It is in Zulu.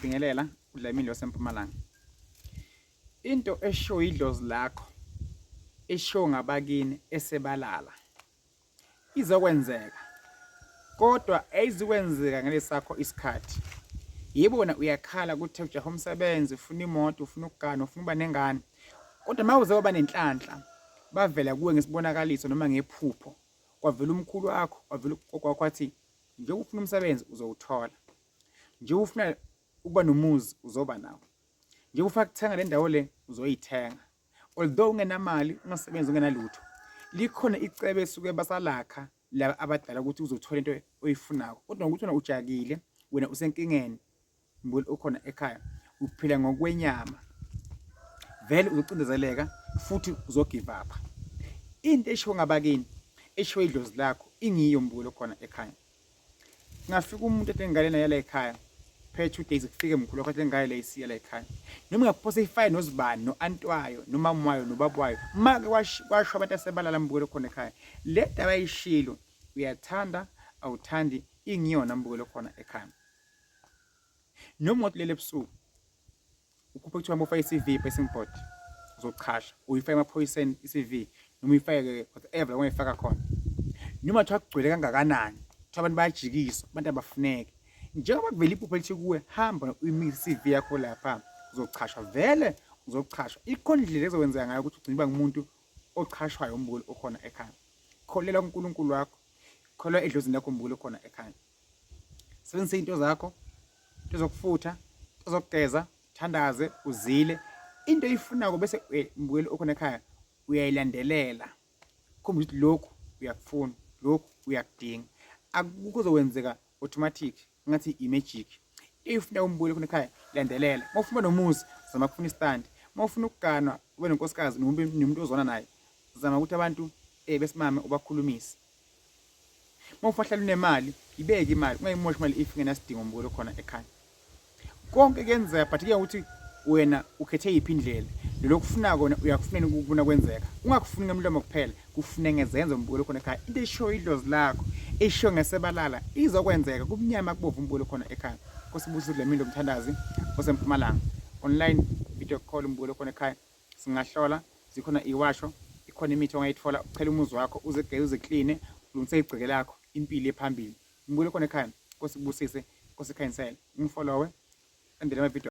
Bingelela uDlamini waseMpumalanga. Into eshiwo idlozi lakho eshiwo ngabakini esebalala izokwenzeka kodwa ayizukwenzeka ngalesakho isikhathi. Yebo wena uyakhala ukuthi ujaha umsebenzi, ufuna imoto, ufuna ukugana, ufuna ukuba nengane. Kodwa uma uze waba nenhlanhla bavela kuwe ngesibonakaliso noma ngephupho, kwavela umkhulu wakho, kwavela ugogo wakho wathi njengoba ufuna umsebenzi uzowuthola. Njengoba ufuna ukuba nomuzi uzoba nawo. Njengoba ufuna kuthenga le ndawo le uzoyithenga. Although ungenamali, ungasebenzi, ungenalutho. Likhona icebo esuke basalakha laba abadala ukuthi uzothola into oyifunako. Kodwa ngokuthi wena ujakile, wena usenkingeni, mbuli ukhona ekhaya, uphila ngokwenyama. Vele uzocindezeleka futhi uzogive up. Into eshiwo ngabakini, eshiwo idlozi lakho, ingiyo mbuli okhona ekhaya. Ngafika umuntu ethi ngane naye la ekhaya. Phela 2 days kufike mkhulu wakho ethi ngane le isiya la ekhaya. Noma ngakuphosa ifire nozibani no-anti wayo nomama wayo nobaba wayo. Make kwasho abantu asebalala mbukelo khona ekhaya. Le ndaba ayishilo uyathanda awuthandi ingiyona mbukelo khona ekhaya. Noma ungathi lele ebusuku ukhuphe kuthiwa ufake i-CV passing board uzochasha uyifake emaphoyiseni i-CV noma uyifake whatever ongayifaka khona noma kuthiwa kugcwele kangakanani kuthiwa abantu bayajikiswa abantu abafuneki njengoba kuvela iphupho elithi kuwe hamba uyimise i-CV yakho lapha uzochashwa vele uzochashwa ikhona indlela ezokwenzeka ngayo ukuthi ugcine uba ngumuntu ochashwayo umbukeli okhona ekhaya kholelwa kuNkulunkulu wakho kholelwa edlozini lakho umbukeli okhona ekhaya sebenzisa izinto zakho into zokufutha into zokugeza thandaze uzile into oyifunako bese mbukeli okhona ekhaya uyayilandelela khumbula ukuthi lokhu uyakufuna lokhu uyakudinga akukho kuzokwenzeka automatic ngathi i-magic into oyifuna umbukeli okhona ekhaya landelela uma ufuna nomuzi zama kufuna istand uma ufuna ukuganwa ube nonkosikazi nomuntu ozwana naye zama ukuthi abantu besimame ubakhulumise Uma ufahlela unemali, ibeke imali, ungayimoshi imali if ingenasidingo mbukelo khona ekhaya. Konke kuyenzeka but kuya ukuthi wena ukhethe yiphi indlela. Lelo kufuna kona uyakufunela ukubona kwenzeka. Ungakufuni ngemlomo kuphela, kufune ngezenzo mbukelo khona ekhaya. Into eshiwo idlozi lakho, eshiwo ngesebalala izokwenzeka kumnyama kubovu mbukelo khona ekhaya. Nkosi ibusise uDlamini lomthandazi osempumalanga. Online video call mbukelo khona ekhaya. Singahlola zikhona iwasho ikhona imithi ongayithola uchele umuzi wakho uzigeze uzikline ulungise igceke lakho impilo ephambili ngibuyele khona ekhaya Nkosi kubusise Nkosi ikhanyisele ngifollowe andele ama video.